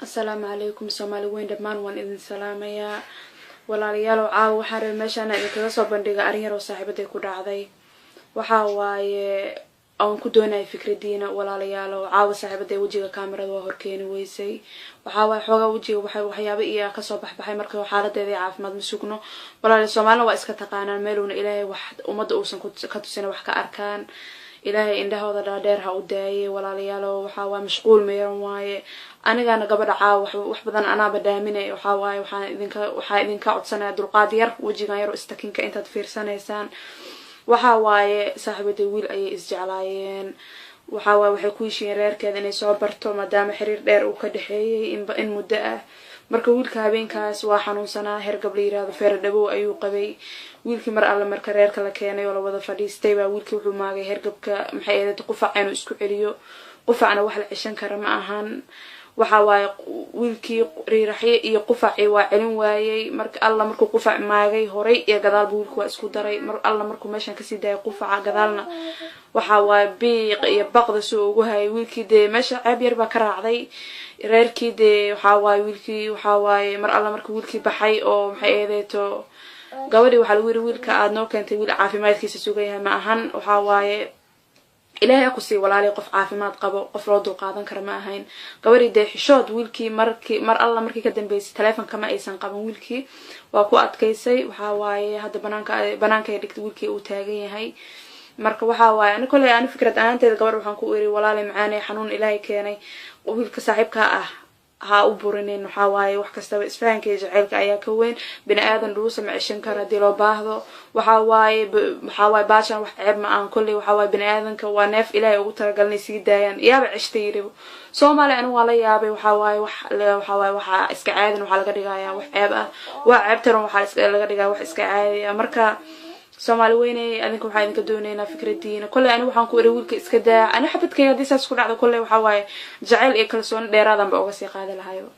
Asalaamu calaykum Soomaali weyn dhammaan, waan idin salaamayaa walaalayaalow. Caawa waxaan rabay meeshaana idinkaga soo bandhiga arrin yar oo saaxiibaday ku dhacday. Waxaa waaye aan ku doonaya fikradiina walaalayaalow. Caawa saaxiibaday wejiga kaamirada waa horkeeni weysay. Waxaa waaye xoogaa wejiga waxa waxyaaba iya kasoo baxbaxay, marka xaaladeeda caafimaad ma sugno walaalayaal. Soomaalina waa iska taqaanaan, meeluuna Ilaahay wax ummadda uusan ka tusina wax ka arkaan. Ilaahay indhahooda dhaadheer ha u daayay walaalayaalo. Waxaa waaye mashquul meeran waaye, anigana gabadha caawa wax badan anaaba dhaaminay. Waxaa waaye waxaa idinka codsanaya dulqaad yar, wejigan yar oo istakinka intaad fiirsanaysaan. Waxaa waaye saaxiibaday wiil ayay isjeclaayeen. Waxaa waaye waxay ku heshiiyeen reerkeeda inay soo barto, maadaama xiriir dheer uu ka dhexeeyay in muddo ah. Marka wiilka habeenkaas waa xanuunsanaa, hergab la yirahdo feera dhabow ayuu qabay wiilkii. Mar alle marka reerka la keenay oo la wada fadhiistay baa wiilkii wuxuu maagay hergabka, maxay ahayd, qufaca inuu isku celiyo. Qufacna wax la ceshan kara ma ahan. Waxa waaye wiilkii riiraxyo iyo qufacii waa celin waayey. Marka alla markuu qufac maagay, horay iyo gadaalba wiilku waa isku daray. Mar alla markuu meeshan kasii daayay qufaca, gadaalna waxa waaye biiq iyo baqda soo ugu hayay wiilkii. Dee meesha ceeb yar baa ka raacday reerkii. Dee waxaa waaye wiilkii, waxaa waaye mar alla markuu wiilkii baxay oo maxay eedeeto gabadhii, waxaa lagu yiri wiilka aad noo keentay wiil caafimaadkiisa sugan yahay ma ahan. Waxaa waaye Ilaahay ha ku sii walaalay qof caafimaad qabo, qof loo dulqaadan kara ma ahayn. Gabadhii dee xishood, wiilkii markii mar alla markii ka dambeysay taleefonka ma aysan qaban. Wiilkii waa ku adkaysay. Waxaa waaye hadda banaanka ay dhigtay, wiilkii uu taagan yahay. Marka waxaa waaye ani koley ani fikrad ahaanteeda gabadh waxaan ku iri: walaalay macaaney, xanuun Ilaahay keenay, wiilka saaxiibka ah ha u burinin. Waxaa waaye wax kastaba isfahanka iyo jaceylka ayaa ka weyn. Bini aadan dhuusa ma ceshan karo haddii loo baahdo. Waxaa waaye baashan wax ceeb ma ahan kolley. Waxaa waaye bini aadanka waa neef Ilaahay ugu talagalnay sii daayaan yaaba ceshta yiribo Soomaaliya. Anigu waa la yaabay. Waxaa waaye wax waxaa waaye waxaa iska caadin waxaa laga dhigayaa wax ceeb ah, waa ceebtaran waxaa iska laga dhigaya wax iska caadi ah. Marka Soomaali weyney, adinka waxaa idinka doonaynaa fikradiina. Kolley ani waxaan ku iri wiilka iska daa. Ani xabadkayga haddii saas ku dhacdo, kolley waxaa waaye jacayl iyo kalsooni dheeraadan ba uga sii qaadi lahayo.